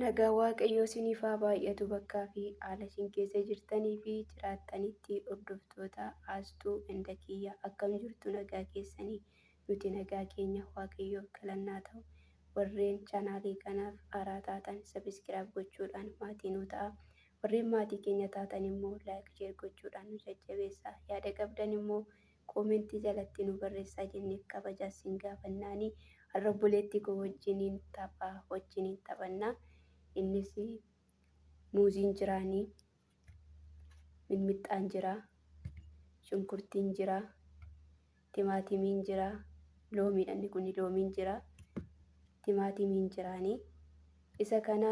Nagaa Waaqayyoo isiniif haa baay'atu bakkaa fi haala isin keessa jirtanii fi jiraattanitti hordoftoota Astuu inda kiyya akkam jirtu nagaa keessanii nuti nagaa keenya Waaqayyoof galannaa ta'u warreen chaanaalii kanaaf haaraa taatan sabiskiraayib gochuudhaan maatii nuu ta'a. Warreen maatii keenya taatan immoo laayik sheer gochuudhaan nu jajjabeessaa. Yaada qabdan immoo koomentii jalatti nu barreessaa jennee kabajaa isin gaafannaanii har'a obboleettii koo wajjiniin taphaa wajjiniin taphannaa. Innis muuziin jiraanii, mixmixaan jira, shunkurtiin jira, timaatimiin jira, loomiidha inni kun loomiin jira, timaatimiin jiraanii. Isa kana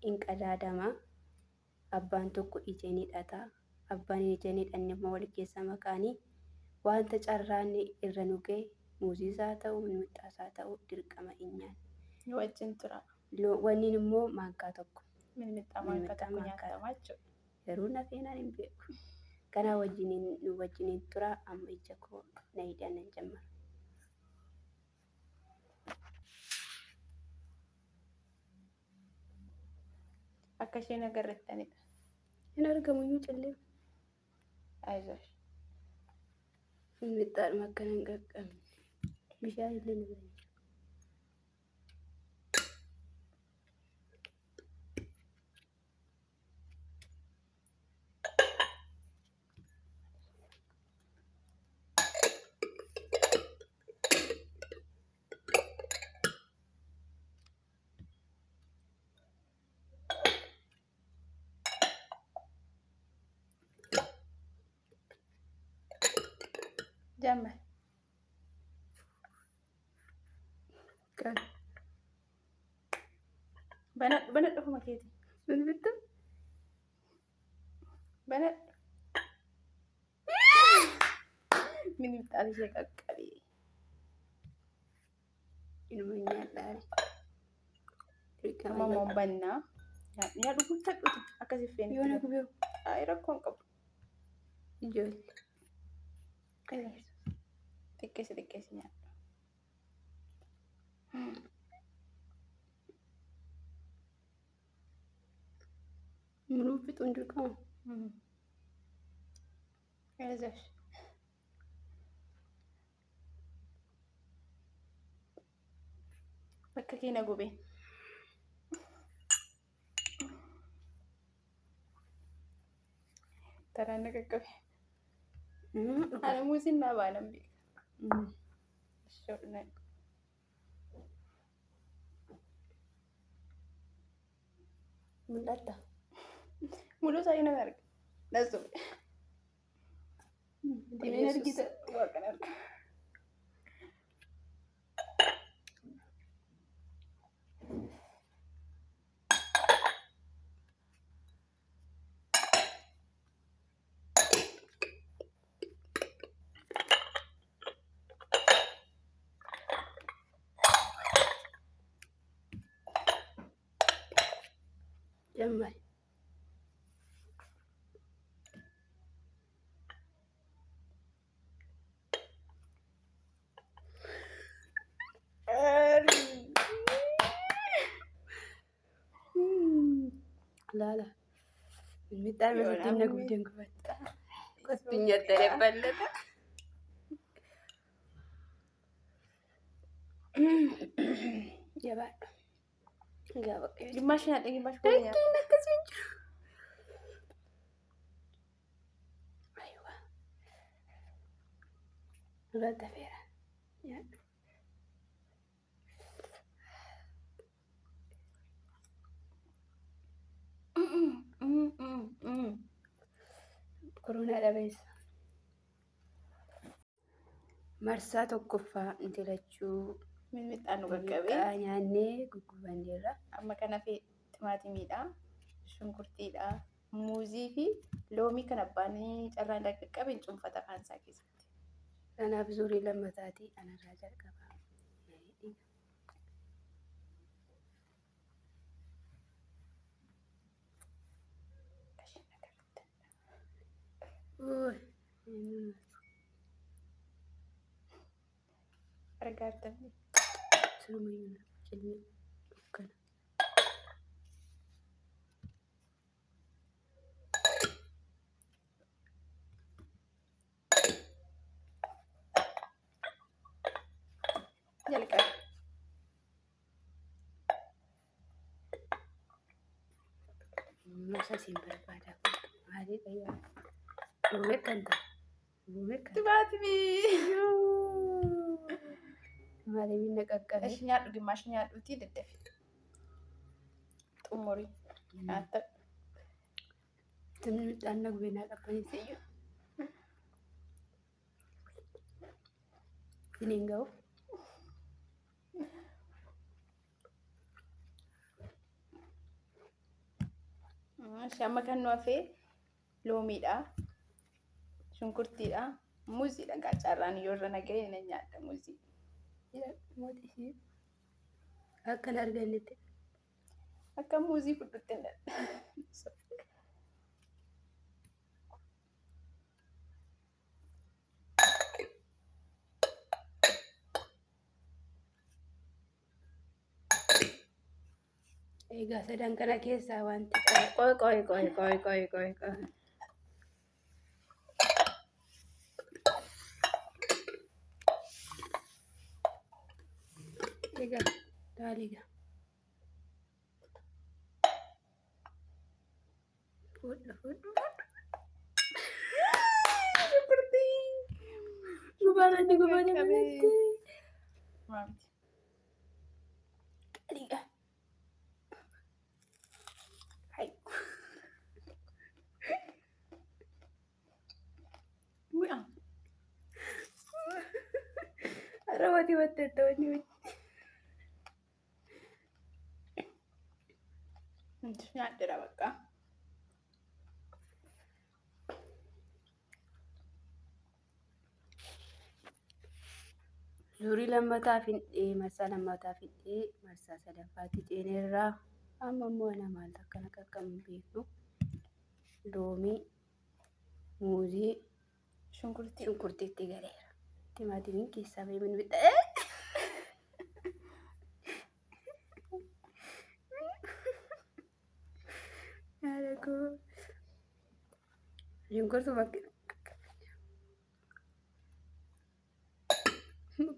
hin qadaadama. Abbaan tokko ija ni hidhata. Abbaan ija hin hidhanne immoo wal keessa makaanii wanta carraan irra nu ga'e muuziis haa ta'u mixmixaas haa ta'u dirqama hin nyaanna. Nu wajjin tura. Wanni immoo maankaa tokko. Mixmixaa maankaa tokko Mixmixaa nyaatama jechuudha. Garuu nafeenaan hin beeku. Kanaa wajjiniin nu wajjiniin tura amma ija koo na hidhan nan jammara. Akka isheen agarrattanidha. Hin argamu iyyuu cillee. Ayizosh. Mixmixaadhuma akkana hin qaqqabne. Bishaan illee na bira hin jiru. Jammar. Kan Banadhu banadhu ofuma keeti. mixmixa Banadhu. Mixmixaan ishee qaqqabee. inuma nyaadhaa. Dirqama Amma immoo bannaa. Nyaadhu guuttadhuuti akkasii feene. Yoo na gubee Ayi rakkoon qabu. ijoollee. Xiqqeessi xiqqeessi nyaadhu. Muluu fixuun dirqama. Ayizosh. Bakka kee na gubee. Taraan na qaqqabe. Ani muuziin naa baanan beeka. Shoodhuna. Mul'ata. Muluu isaa nan arga. Na sobe. Deemeen argita. Waaqan arga. Jammari. Laala. Mixmixaan irratti na gubdeen gubatta. Qottu nyaattee bal'ata. Jabaadhu. Gaafa Gimaash nyaadhe gimaash koo nyaadhe. Rakkiin akkasii hin jiru. Ayiwa. Irratti hafeera. Nyaadhu. Koronaa dhabeessa. Marsaa tokkoffaa nuti lachuu Mixmixaan nu qaqqabee. Mixmixaa nyaannee guggubanneerra. Amma kana fi timaatimiidha, shunkurtiidha, muuzii fi loomii kan abbaan carraan qaqqabe hin cuunfata afaan isaa keessatti. Kanaaf zuurii lammataatii anarraa jalqaba. Argaa jirtanii. Sirumayyuu cilmi dukkana. Jalqabe. Musa siin barbaada. Maaliidha yaa? Gurmee kan ta'a. Gurmee kan Timaatimii. Timaatimiin na qaqqabe. Ishi nyaadhu gimaashi nyaadhuutii daddafe. Xumurii. Nyaata. Timni na gubee naa qabbaneesse iyyuu. Isiniin ga'u. Ishi amma kan nu hafee loomiidha. Shunkurtiidha. Muuziidha. Carraan yoo irra nagahee nan nyaadha muuzii. Mootii ishee akka hin argannetti. Akka muuzii fudhutti hin dadha. Egaa sadan kana keessaa wanti qoy qoy qoy qoy qoy qoy qoy. Egaa daaliga. Fudhu fudhu. Shunkurtii. Gubaarratti gubaarratti manatti. Maamti. Qaliidha. Hai. Mi'a. Har'a wattetta wanni hojii. Nyaadheera bakka. Zuurii lammataa fixnee marsaa lammataa fixnee marsaa sadaffaatti ceeneerraa. Amma immoo ana maal akkana qaqqabu hin beeknu. Loomii, muuzii, Shunkurtii. shunkurtiitti galeera. Timaatimiin keessaa bahee mixmixaa. Haadha koo. Shunkurtuma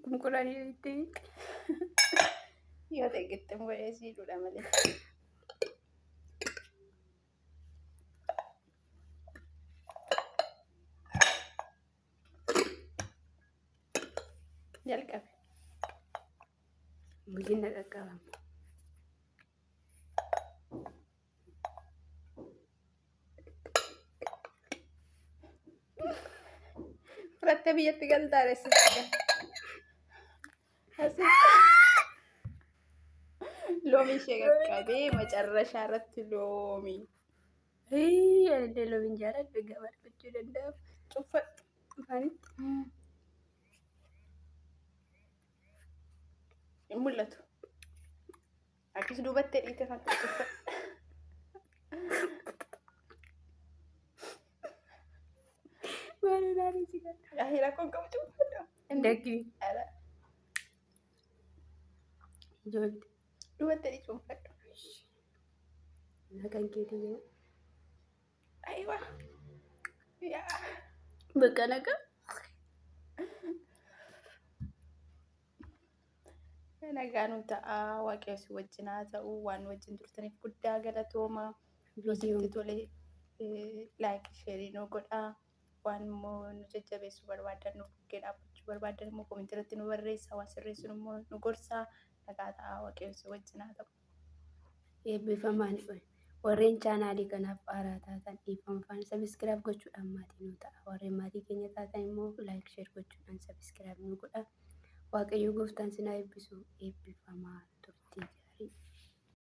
qulqullanii itti. Yoo ta'e qixxeen godhee siidhuudha malee. Jalqabe. Muuziin na qaqqabama. Fudhattee biyyatti galtaa reessisa. Loomii ishee qaqqabee macarrashaa irratti loomii. Anillee loomiin jaaladha gabaa argachuu danda'amu. Cuffadhu. Afaanitti. Hin mul'atu. Akkas duubatti dhiite fakkaata cuffadhu. Maal ilaalee si gala. Yaa'ii rakkoon qabu cuffadhu. Daggii. Ijoollee. Duubatti dhii cuunfadhu. Maqaan keetii jedhu. Ayiwa. Yaa. Bakka nagaa. Nagaa nu ta'a. Waaqayyo si wajjin haa ta'u. Waan nu wajjin turtaniif guddaa galatooma. Viidiyoon Itti tole like share nu godhaa. Waan immoo nu jajjabeessuu barbaadan nu bukkee dhaabbachuu barbaadan immoo comment irratti nu barreessaa. Waan sirreessu immoo nu gorsaa. Nagaa ta'a. Waaqayyo si wajjin haa ta'u. Eebbifamaan warreen chaanaalii kanaaf haaraa taatan dhiifama faana subscribe gochuudhaan maatii nu ta'a. Warreen maatii keenya taatan immoo like share gochuudhaan subscribe nu godha. Waaqayyo gooftaan isin haa eebbisu. Eebbifamaa turtii gaarii.